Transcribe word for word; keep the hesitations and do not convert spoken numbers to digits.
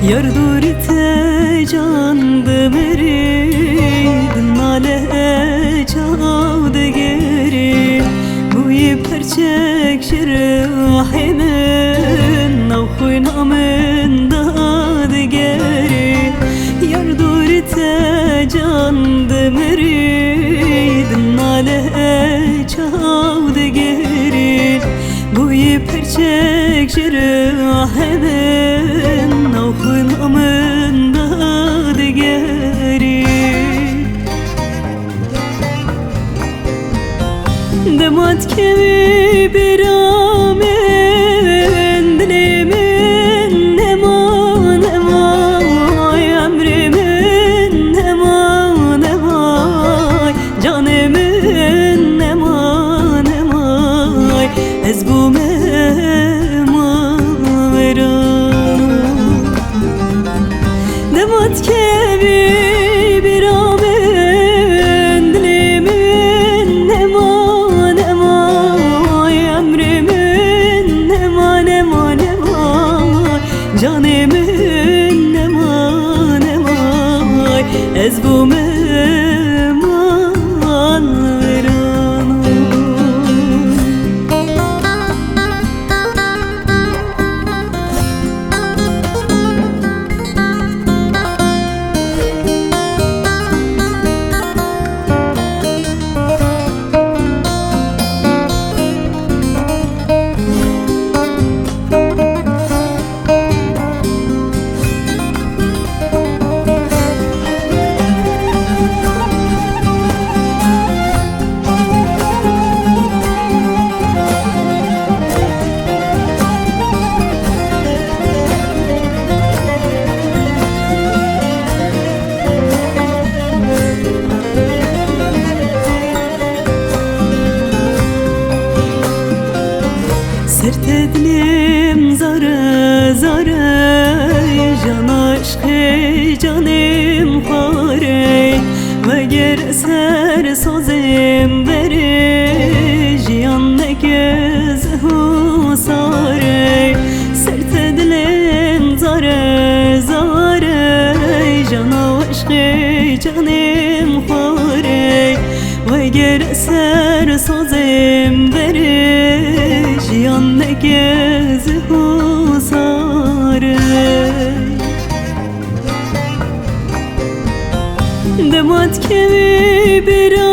Yar dûrî te can dimirî, dinale çaw digerî. Bûyî perçek ji ruhê min, nav xwîna min dadigerî. Yar dûrî te can dimirî, dinale çaw digerî. Bûyî perçek ji ruhê min, nav xwîna min dadigerî. Dema dikevî bîra min, dilê min nema nema, emrê min nema nema, canê min nema nema, ez bûme malwêran. Dema dikevî bîra min, dilê min nema nema, emrê min nema nema nema, canê min nema nema, ez bûme malwêran. Ser te dilêm zare zare, jana eşqê canêm xwarê. Veger ser sozêm berê, jiyan neke zeh û sarê. Ser te dilêm zare zare, jana eşqê canêm xwarê. Veger ser sozêm berê, jiyan neke zeh û sarê. Dema dikevî bîra